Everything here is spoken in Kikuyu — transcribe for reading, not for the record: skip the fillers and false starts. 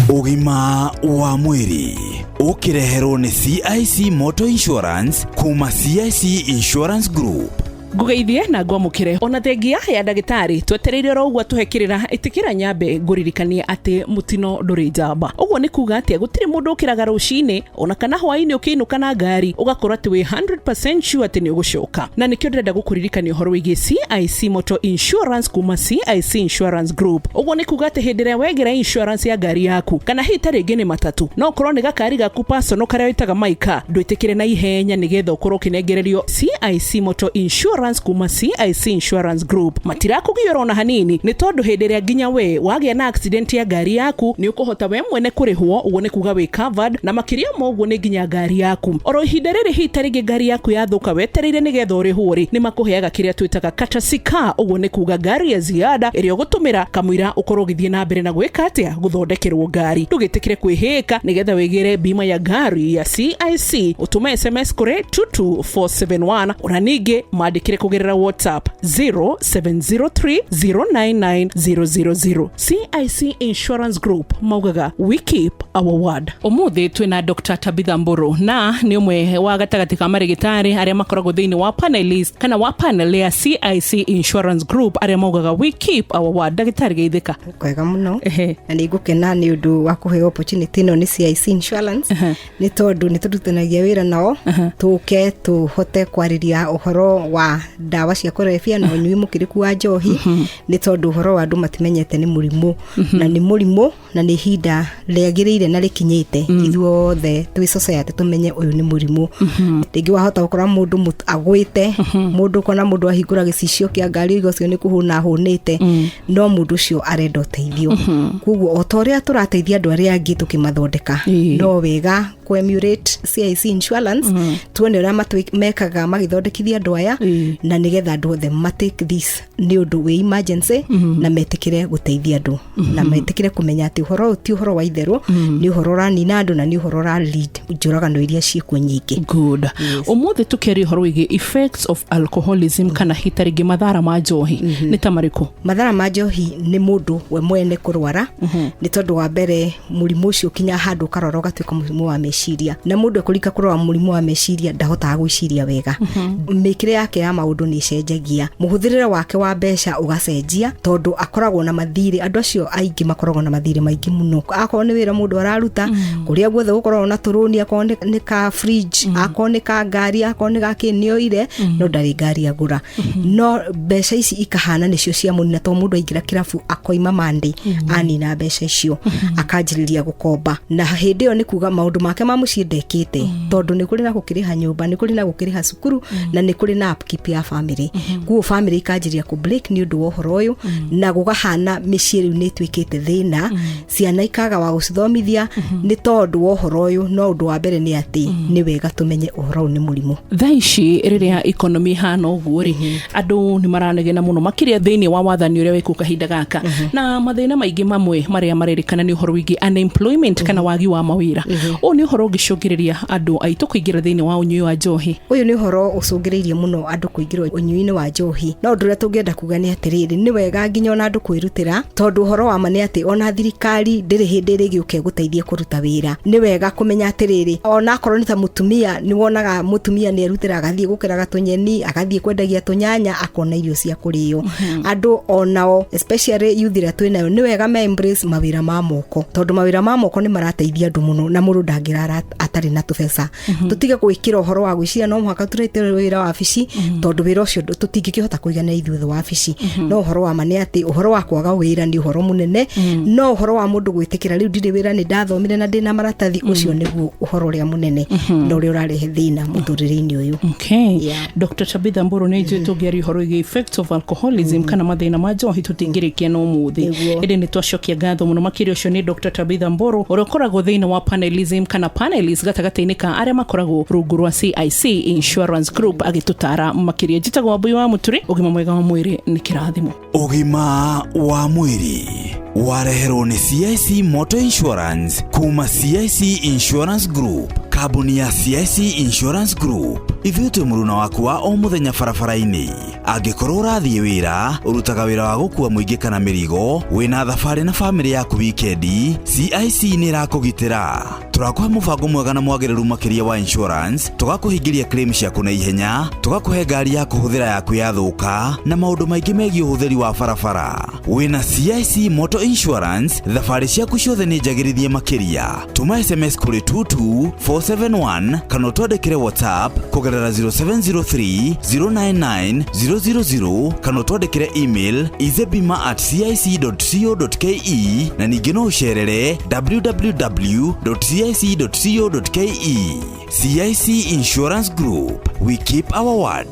Ũgima wa mwĩrĩ ũkĩreherwo nĩ CIC Motor Insurance kuma CIC Insurance Group. Ngũgeithie na ngwamũkĩre ona thengia ya ndagĩtarĩ twetereire oro ũguo atũhe kĩrĩra. Ĩtĩkĩra nyambe ngũririkanie atĩ mũtino ndũrĩ njamba. Ũguo nĩ kuga atĩa? Gũtirĩ mũndũ ũkĩraga rũcinĩ ona kana hwaĩ-inĩ ũkĩinũka na ngari ũgakorwo atĩ wĩ 100% sure atĩ nĩ ũgũcoka, na nĩkĩo ndĩrenda gũkũririkania ũhoro wĩgiĩ CIC Motor Insurance kuma CIC Insurance Group. Ũguo nĩ kuga atĩ hĩndĩ ĩrĩa wegĩra insurance ya ngari yaku, kana hihi ta rĩngĩ nĩ matatũ, no ũkorwo nĩ gakari gaku personal karĩa wĩtaga maika, ndwĩtĩkĩre na ihenya nĩgetha ũkorwo ũkĩnengererio CIC Motor Insurance kuma CIC Insurance Group. Matirakũgiũra ona hanini, nĩ tondũ hĩndĩ ĩrĩa nginya we wagĩa na accident ya ngari yaku, nĩ ũkũhota we mwene kũrĩhwo. Ũguo nĩ kuga wĩ covered, na makĩria ma ũguo nĩ nginya ngari yaku oro ihinda rĩrĩ hihi ta rĩngĩ ngari yaku yathũka wetereire nĩgetha ũrĩhwo rĩ, nĩ makũheaga kĩrĩa twĩtaga courtesy car. Ũguo nĩ kuga ngari ya ziada ĩrĩa ũgũtũmĩra kamũira ũkorwo ũgĩthiĩ na mbere na gwĩka atĩa, gũthondekerwo ngari. Ndũgĩtĩkĩre kwĩhĩka nĩgetha wĩgĩre bima ya ngari ya CIC. Ũtũme SMS kũrĩ 22471, ona ningĩ mandĩkĩre kũgerera WhatsApp 0703099000. CIC Insurance Group maugaga, "We keep our word." Ũmũthĩ twĩna Dr Tabitha Mburu, na nĩ ũmwe wa gatagatĩ ka marĩgĩtarĩ arĩa makoragwo thĩinĩ wa panelist kana wa panel ya CIC Insurance Group arĩa maugaga, "We keep our word." Ndagĩtarĩ, geithĩka. Kwega mũno. Na nĩ ngũkena nĩ ũndũ wa kũheo opportunity ĩno nĩ CIC Insurance, nĩ tondũ nĩ tũrutanagia wĩra nao tũke tũhote kwarĩria ũhoro wa ndawa cia kũrebia na ũnyui mũkĩrĩku wa njohi, nĩ tondũ ũhoro wa andũ matimenyete nĩ mũrimũ, na nĩ mũrimũ na nĩ ihinda rĩagĩrĩire na rĩkinyĩte ithuothe twĩ society tũmenye ũyũ nĩ mũrimũ. Rĩngĩ wahota gũkora mũndũ agwĩte, mũndũ ũkona mũndũ ahingũra gĩcicio kĩa ngari, ũiga ũcio nĩ kũhũna ahũnĩte, no mũndũ ũcio arenda ũteithio. Koguo o ta ũrĩa tũrateithia andũ arĩa angĩ tũkĩmathondeka, no wega kũ emulate CIC Insurance, tuone ũrĩa mekaga magĩthondekithia andũ aya, na nĩgetha andũ othe ma take this nĩ ũndũ wĩ emergency, na metĩkĩre gũteithia andũ, na metĩkĩre kũmenya atĩ ũhoro ũyũ ti ũhoro wa itherũ, nĩ ũhoro ũranina andũ na nĩ ũhoro ũra lead njũragano iria ciĩkuo nyingĩ. Good. Ũmũthĩ tũkĩaria ũhoro wĩgiĩ effects of alcoholism, kana hita rĩngĩ mathara ma njohi nĩ ta marĩkũ? Mathara ma njohi nĩ mũndũ we mwene kũrwara, nĩ tondũ wa mbere mũrimũ ũcio ũkinya handũ ũkarwara ũgatuĩka mũrimũ wa meciria, na mũndũ ekũrika kũrwara mũrimũ wa meciria ndahotaga gwĩciria wega. Mĩkĩre yake ya maũndũ nĩ ĩcenjagia, mũhũthĩrĩre wake wa mbeca ũgacenjia, tondũ akoragwo na mathirĩ. Andũ acio aingĩ makoragwo na mathirĩ maingĩ mũno, akorwo nĩ wĩra mũndũ araruta, kũrĩa guothe gũkoragwo na tũrũni, akorwo nĩ ka fridge, akorwo nĩ ka ngari, akorwo nĩ ga kĩ, nĩ oire, no ndarĩ ngari agũra, no mbeca ici ikahana nĩcio cia mũnina, tondũ mũndũ aingĩra kĩrabu akoima Monday anina mbeca icio, akanjĩrĩria gũkomba, na hĩndĩ ĩyo nĩ kuga maũndũ make ma mũciĩ ndekĩte, tondũ nĩ kũrĩ na gũkĩrĩha nyũmba, nĩ kũrĩ na gũkĩrĩha cukuru, na nĩ kũrĩ na upkeep ya family. Koguo family ikanjĩrĩria kũ break nĩ ũndũ wa ũhoro ũyũ, na gũgahana mĩciĩ rĩu nĩ ĩtuĩkĩte thĩna, ciana ikaga wa gũcithomithia nĩ tondũ wa ũhoro ũyũ. No ũndũ wa mbere nĩ atĩ nĩ wega tũmenye ũhoro ũyũ nĩ mũrimũ. Thaa ici rĩrĩa economy ihana ũguo rĩ, andũ nĩ maranegena mũno makĩria thĩinĩ wa wathani ũrĩa wĩkũ kahinda gaka, na mathĩna maingĩ mamwe marĩa marerĩkana nĩ ũhoro wĩgiĩ unemployment kana wagi wa mawĩra. Ũũ nĩ ũhoro ũngĩcũngĩrĩria andũ aitũ kũingĩra thĩinĩ wa ũnyui wa njohi? Ũyũ nĩ ũhoro ũcũngĩrĩirie mũno andũ kũingĩra ũnyui-inĩ wa njohi, no ũndũ ũrĩa tũngĩenda kuga nĩ atĩrĩrĩ, nĩ wega nginya ona andũ kwĩrutĩra, tondũ ũhoro wa ma nĩ atĩ ona thirikari ndĩrĩ hĩndĩ ĩrĩgĩũka ĩgũteithie kũruta wĩra. Nĩ wega kũmenya atĩrĩrĩ, ona akorwo nĩ ta mũtumia, nĩ wonaga mũtumia nĩ erutĩra agathiĩ gũkeraga tũnyeni, agathiĩ kwendagia tũnyanya, akona irio cia kũrĩo. Andũ onao, especially youth ĩrĩa twĩ nayo, nĩ wega me embrace mawĩra ma moko, tondũ mawĩra ma moko nĩ marateithia andũ mũno, na mũndũ ndangĩrara atarĩ na tũbeca. Tũtige gwĩkĩra ũhoro wa gwĩciria no mũhaka tũrute wĩra wabici, tondũ wĩra ũcio tũtingĩkĩhota kũigana ithuothe wabici. No ũhoro wa ma nĩ atĩ ũhoro wa kwaga wĩra nĩ ũhoro mũnene, no ũhoro wa mũndũ gwĩtĩkĩra rĩu ndirĩ wĩra, nĩ ndathomire na ndĩna maratathi, ũcio nĩguo ũhoro ũrĩa mũnene na ũrĩa ũrarehe thĩna mũtũrĩre-inĩ ũyũ. Okay. Dr Tabitha Mburu, nĩ njũĩ tũngĩaria ũhoro wĩgiĩ effects of alcoholism kana mathĩna ma njohi tũtingĩrĩkia no mũthĩ. Ĩndĩ nĩ twacokia ngatho mũno makĩria. Ũcio nĩ Dr Tabitha Mburu, ũrĩa ũkoragwo thĩinĩ wa panelism kana panelist gatagatĩ-inĩ ka arĩa makoragwo rungu rwa CIC Insurance Group, agĩtũtara makĩria. Njĩtagwo Wambui wa Mũturi. Ũgima mwega wa mwĩrĩ nĩ kĩrathimo. Ũgima wa mwĩrĩ wareherwo nĩ CIC Motor Insurance kuma CIC Insurance Group. Kambuni ya CIC Insurance Group, ithuĩ twĩ mũruna waku wa o mũthenya barabara-inĩ. Angĩkorwo ũrathiĩ wĩra, ũrutaga wĩra wa gũkua mũingĩ kana mĩrigo, wĩna thabarĩ na bamĩrĩ yaku wikendi, CIC nĩ ĩrakũgitĩra. Tũrakũhe mũbango mwega na mwagĩrĩru makĩria wa insurance, tũgakũhingĩria claim ciaku na ihenya, tũgakũhe ngari ya kũhũthĩra yaku yathũka, na maũndũ maingĩ megiĩ ũhũthĩri wa barabara. Wĩna CIC Motor Insurance, thabarĩ ciaku ciothe nĩ njagĩrithie makĩria. Tũma SMS kũrĩ 22471 kana ũtwandĩkĩre WhatsApp kũgerera 0703 099 000 kana ũtwandĩkĩre email izebima@cic.co.ke na ningĩ no ũcerere www.cic.co.ke. CIC Insurance Group, we keep our word.